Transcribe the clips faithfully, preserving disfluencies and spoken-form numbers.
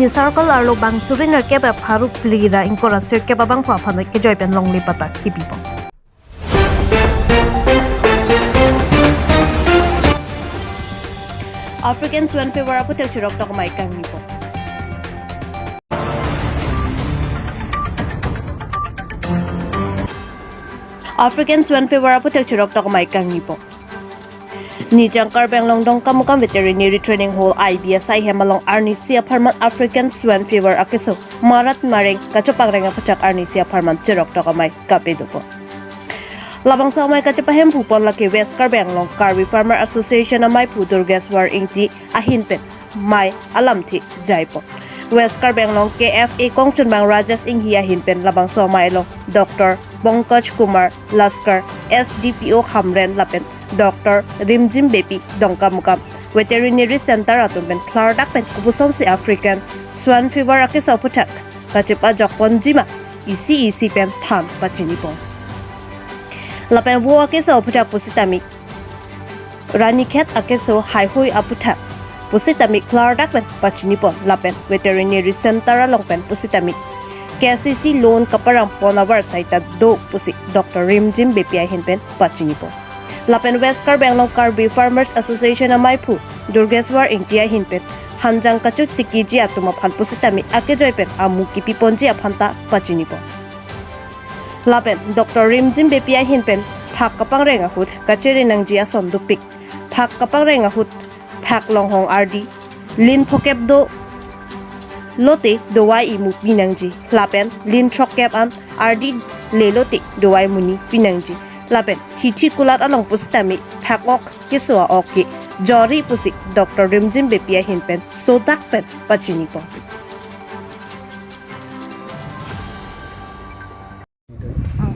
Circle arlo bang suri nerkep pharo phli ra ingkoi ra sirkep abangphu aphan kejoi pen longle patta kipipo. African Swine Fever aputhak chiroktok amei kangnipo. African Swine Fever aputhak chiroktok amei kangnipo. Nijang Karbi Anglong Dongkamukam Veterinary Training Hall I B S I hem along arnisi apharman African Swine Fever akeso marat mareng kachopangreng aputhak arnisi apharman chiroktok amei kapedopo. Labangso amei kachepahemphu pon lake West Karbi Anglong Karbi Farmer Association ameiphu Durgeswar Ingti ahin pen mei alamthe jaipo. West Karbi Anglong K F A kongchunbang Rajesh Inghi ahin pen labangso amei along Doctor Pankaj Kumar Laskar, S D P O Hamren lapen Doctor Rimjim Beypi Dongkamukam Veterinary Center atum pen klardak pen kopusonsi African Swine Fever akeso aputhak kachepajok ponjima isi isi pen than pachinipon. Lapen vo akeso aputhak pusitame ranikhet akeso haihui aputhak pusitame klardak pen pachinipon lapen Veterinary Center along pen pusitame K C C loan kaparang pon avarsai ta do pusi Doctor Rimjim Beypi ahin pen pachinipon. Lapen West Karbi Anglong Karbi Farmers Association ameiphu Durgeswar Ingti ahin pen hanjang kachotikiji atum aphan pusitame akejoi pen amu kipiponji aphan ta pachinipon. Lapen Doctor Rimjim Beypi ahin pen phak kapangreng ahut kachere nangji ason dopik. Phak kapangreng ahut phak longhong ardi lin phokep do lote dovai imu pinangji. Lapen lin throkkep an ardi le lote dovai muni pinangji. Lapen hithi kulat along pusitame phak ok keso a-ok ke jori pusi Doctor Rimjim Beypi ahin pen sodak pen pachinipon. Ah,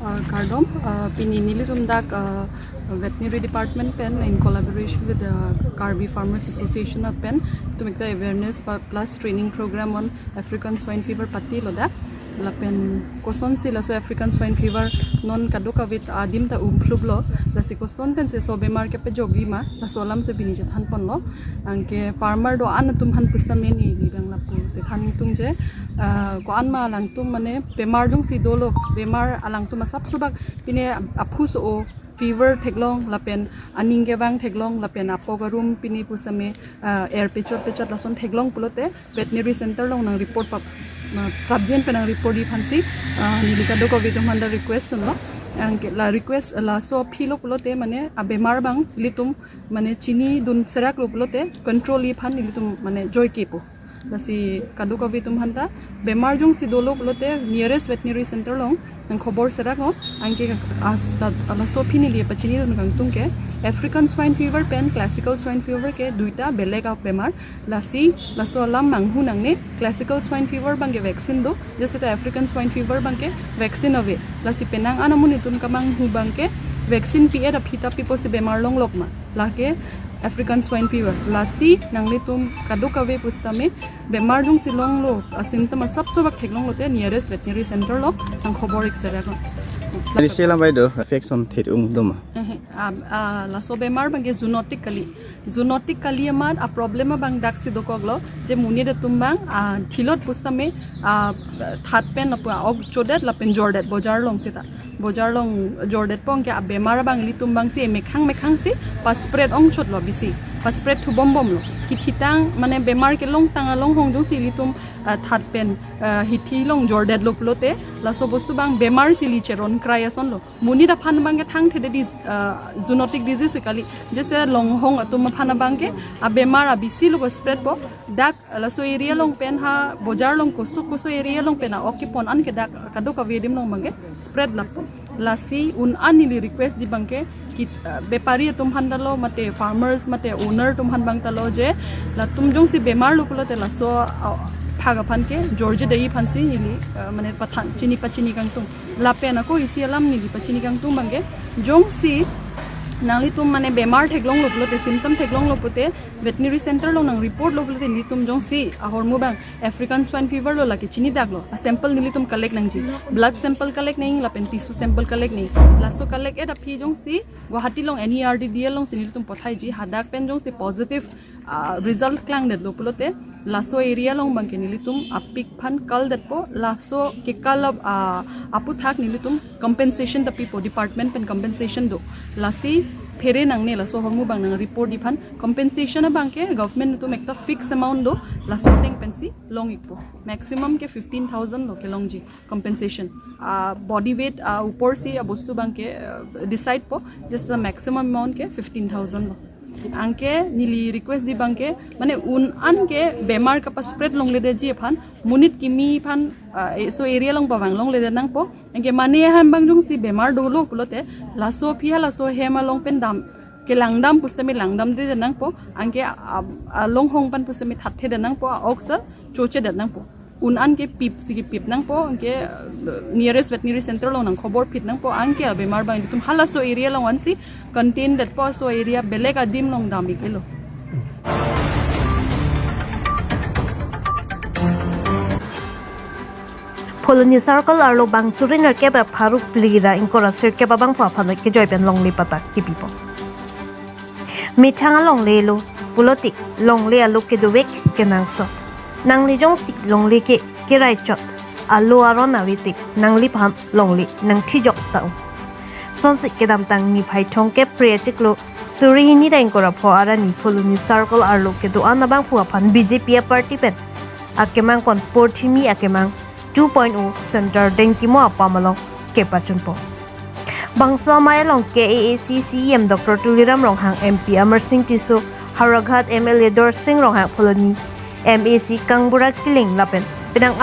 ah, kardom, ah, pini nelitum dak, ah, veterinary department pen in collaboration with the Karbi Farmers Association pen itum ekta awareness pa-, plus training program on African swine fever patilo dak. Lapen kosonsi laso African swine fever non kadokave adim ta umkluplo, lasi koson pensi laso bemar kepajokji ma, laso alamsi pini chethanponlo. Anke farmer do-an atum aphan pusitame neli dang lapusi than ingtung je, ah, ko-an ma alangtum mane bemar jongsi dolo, bemar alangtum asapso bak pine aphu so-o, fever theklong lapen aning kevang theklong lapen apok arum pine pusitame, ah, er pechot pechot lason theklong pulote veterinary center along nang report pap, ah, prapjin pen nang report-ji aphansi, ah, neli kadokave atum aphanta request dunlo. Anke la request, laso aphilo pulote mane abemar abang ilitum mane chinidun seraklo pulote control-ji aphan ilitum mane joikepo. Lasi kadokave atum aphanta bemar jongsi dolo pulote nearest veterinary center along nang khobor seraknon. Anke asta laso aphi neli pachinidun kangtung ke African swine fever pen classical swine fever ke duita belek abemar. Lasi laso alam manghu nangne, classical swine fever abangke vaccine do, jese ta African swine fever abangke vaccine ave. Lasi penang an amonit atum kamanghu abangke vaccine pi-et aphi ta piposi bemar longlok ma, lake African swine fever. Lasi nanglitum kadokave pusitame bemar jongsi longlo, a symptom asapso bak theklonglote nearest veterinary center along nang khobor ik seraknon. Ini sila bai do infection thit ung do ma. Eh, eh, ah, ah, laso bemar abangke zoonotic kali. Zoonotic kali amat a problem abang daksi dokoklo, je monit atum abang, ah, thilot pusitame, ah, that pen lapu ok chodet lapen jordet bojar along seta. Bojar along jordetpo anke abemar abang ilitum abangsi mekhang mekhangsi pa-spread ongchotlo bisi. Pa-spread thubombomlo. Kithitang mane bemar kelongtang alonghong jongsi ilitum, ah, that pen, ah, hithi along jordetlo pulote laso bostu abang bemarsi ili cheron krai asonlo. Monit aphan abangke thangthedetji, ah, zoonotic disease kali. Jese longhong atum aphan abangke abemar abisi lo ko-spreadpo. Dak laso area along pen ha bojar along koso koso area along pen a-ok kepon anke dak kadokave adim along abangke spread lapo. Lasi un-an neli request-ji abangke ki, ah, bepari atum aphanta lo mate farmers mate owner atum aphan abangta lo je latum jongsi bemar lo pulote laso, ah, phak aphan kejorji dei aphansi neli, ah, mane pathan chini pachini kangtung. Lapen ako isi alam neli pachini kangtung abangke jongsi nanglitum mane bemar theklonglo pulote, symptom theklonglo pulote veterinary center along nang report lo pulote nelitum jongsi ahormu abang African swine fever lo lake chinidaklo, a sample nelitum collect nangji, blood sample collect nang lapen tissue sample collect nang. Laso collect-et aphi jongsi Guwahati along N E R D D L alongsi nelitum pothaiji, hadak pen jongsi positive, ah, result klangdetlo pulote Laso area along abangke nelitum apik aphan kaldetpo, laso kekal ap-, ah, aputhak nelitum compensation ta pipo, department pen compensation do. Lasi phere nangne laso ahormu abang nang report-ji aphan. Compensation abangke government atum ekta fixed amount do, laso ateng pensi long-ikpo. Maximum ke fifteen thousand lo kelongji compensation. Ah, body weight, ah, upor si, ah, bostu abangke, ah, decide po, just the maximum amount ke fifteen thousand lo. Anke neli request-ji abangke, mane un-an ke bemar kapa-spread longledetji aphan, monit kimi aphan, ah, e-, laso area along pavang longledet nangpo. Anke mane ahem abang jongsi bemar dolo pulote, laso aphi ha laso ahem along pen dam, kelangdam pusitame langdamdedet nangpo, anke a-, a-, alonghong aphan pusitame thatthedet nangpo, a-oxygen chochedet nangpo. Un-an ke pip si kepip nangpo, anke, uh, nearest veterinary center along nang khobor phit nangpo, anke abemar abang itum halaso area along ansi contain detpo, laso area belek adim along dam-ik-elo. Phuloni circle arlo bang suri nerkep ra pharo phli ra ingkoi ra sirkep abangphu aphan kejoi pen longle patta kepipo. Methang alongle lo pulote longle alo kedovek kenangsot. Nangli jongsi longle ke kerai chot, alo aron ave tik nangliphan longle nangthijok ta-ong. Sonsi kedamtang niphai thomkep phre achiklo suri hini ra ingkoi ra pho arni Phuloni circle arlo kedo-an abangphu aphan B J P a-party pen akemang kon porthimi akemang two point o center dengkimo apam along kepachunpo. Bangso amei along K A A C C E M Doctor Tuliram Ronghang, M P Amarsing Tisso, Howraghat M L A Dorsing Ronghang, Phuloni M A C Kangbura Killing lapen penang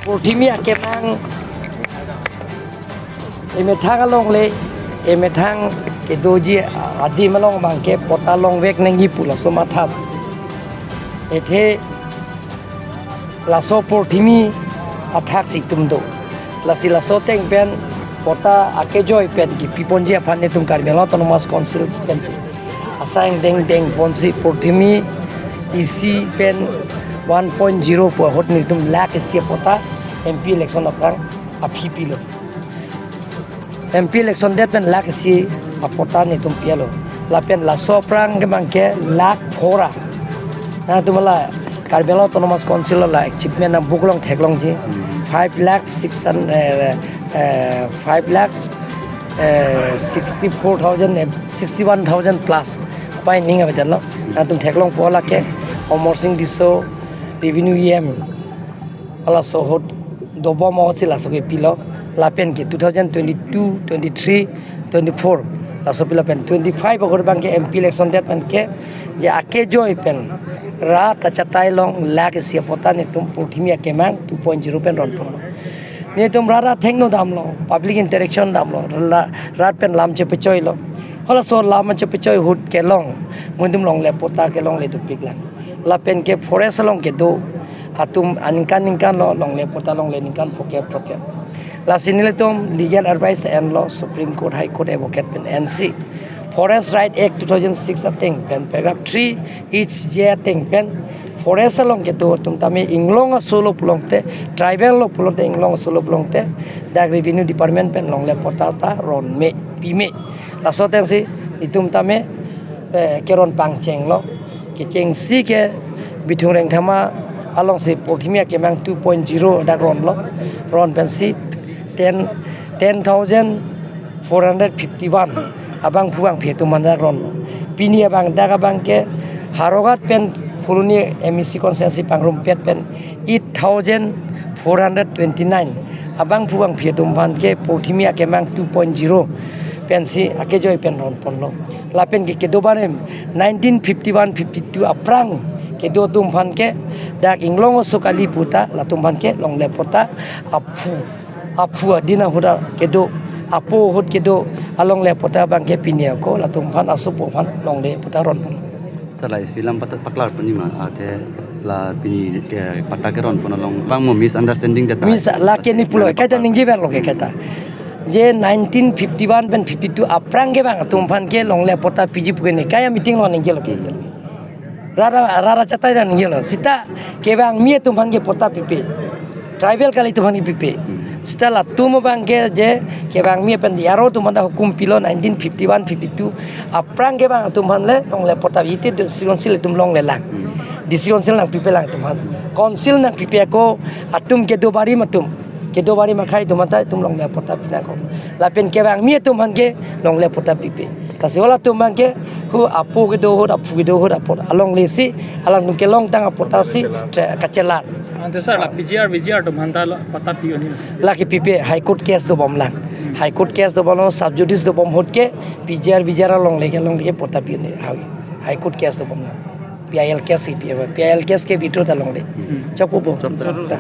porthimi akemang emethang alongle, emethang kedoji adim along abangke patta longvek nangji pu laso matha. Athe laso porthimi athak si itum do. Lasi laso ateng pen patta akejoi pen kepiponji aphan netum Karbi Anglong Autonomous Council pensi asai angdeng dengponsi porthimi isi pen one point zero pu ahut netum lakh isi patta M P election aphrang aphi pilo. M P election det pen lakh isi apatta netum pi-etlo. Lapen laso aphrang ke abangke lakh pho ra. Nangtum la Karbi Anglong Autonomous Council la achievement a-book along theklongji. Five lakh six hundred, eh, eh, five lakh, eh, sixty-four thousand, eh, sixty-one thousand plus. Pai ning avedetlo. Nangtum theklongpo lake Amarsing Tisso, Revenue E M. Halaso ahut dobom ahut si laso kepilo, lapen ke two thousand twenty-two, twenty-three, twenty-four, laso pilo pen twenty-five ahut abangke M P election det pen ke, je akejoi pen rat achatai along lakh isi apatta netum porthimi akemang two point zero pen ronpon. Netum rat athengno damlo, public interaction damlo, la-, rat pen lam chepachoilo. Halaso lam chepachoi ahut kelong, netum longle patta kelongle dopiklang. Lapen ke forest along kedo atum aningkan ningkan lo longle patta longle ningkan phokep phokep. Lasi nelitum legal advice enlo Supreme Court, High Court advocate pen ensi Forest Right Act two thousand six ateng pen paragraph three H J ateng pen forest along kedo atum tame inglong aso lo pulote, tribal lo pulote, inglong aso lo pulote, dak revenue department pen longle patta ta ronme pime. Laso atengsi itum tame, eh, keron pangchenglo. Kechengsi ke Bithung Rengthama alongsi porthimi akemang two point zero dak ronlo. Ron pensi ten, ten thousand four hundred fifty-one abangphu bangphi atum aphan dak ronlo. Pini abang dak abangke Howraghat pen Phuloni M A C constituency pangrumpet pen eight thousand four hundred twenty-nine abangphu bangphi atum aphan ke porthimi akemang two point zero pensi akejoi pen ronponlo. Lapen ke kedo barim nineteen fifty-one fifty-two aphrang kedo atum aphan ke dak inglong aso kali puta latum aphan ke longle patta aphu, aphu adin ahut kedo, apo ahut kedo alongle patta abangke pini ako latum aphan asopo aphan longle patta ronpon. Sala isi lam patta paklar puni ma, athe la pini ke patta keronpon along bang mo misunderstanding det. Mis la ke ni pulo kaita ningjeverlo ke kaita. Je nineteen fifty-one pen fifty-two aphrang ke bang atum aphan ke longle patta piji pu ke ne kaya meeting lo ningjelo ke. Rara, rara chatai dan ningjelo. Sita kevangmi atum aphan ke patta pipe. Tribal kali atum aphan ke pipe. Sita latum abangke je kevangmi pen D R O atum aphan hukum pilo nineteen fifty-one fifty-two aphrang ke bang atum aphan le longle patta ite do siron sil atum longlelang. D C council nangpipe lang atum aphan. Council nangpipe ako atum kedo barim atum. Kedo barim akhai atum aphan ta itum longle patta pinangkok. Lapen kevangmi atum aphan ke longle patta pipe. Lasi halatum aphan ke hu apo kedo ahut, aphu kedo ahut apot alongle si, alangtum kelongtang apatta si tre- kachelar. Ante sir, la P G R, V G R atum aphan ta lo patta pi-un-e. Lake pipe, High Court case dobom lang. High Court case dobom lang, sub judice dobom ahut ke P G R, V G R alongle ke, alongle ke patta pi-un-e. High, High Court case dobom lang. P I L case si pipe, P I L case ke bidro ta longle. Hmm. Chokpo bo. Chok, chok. Ta.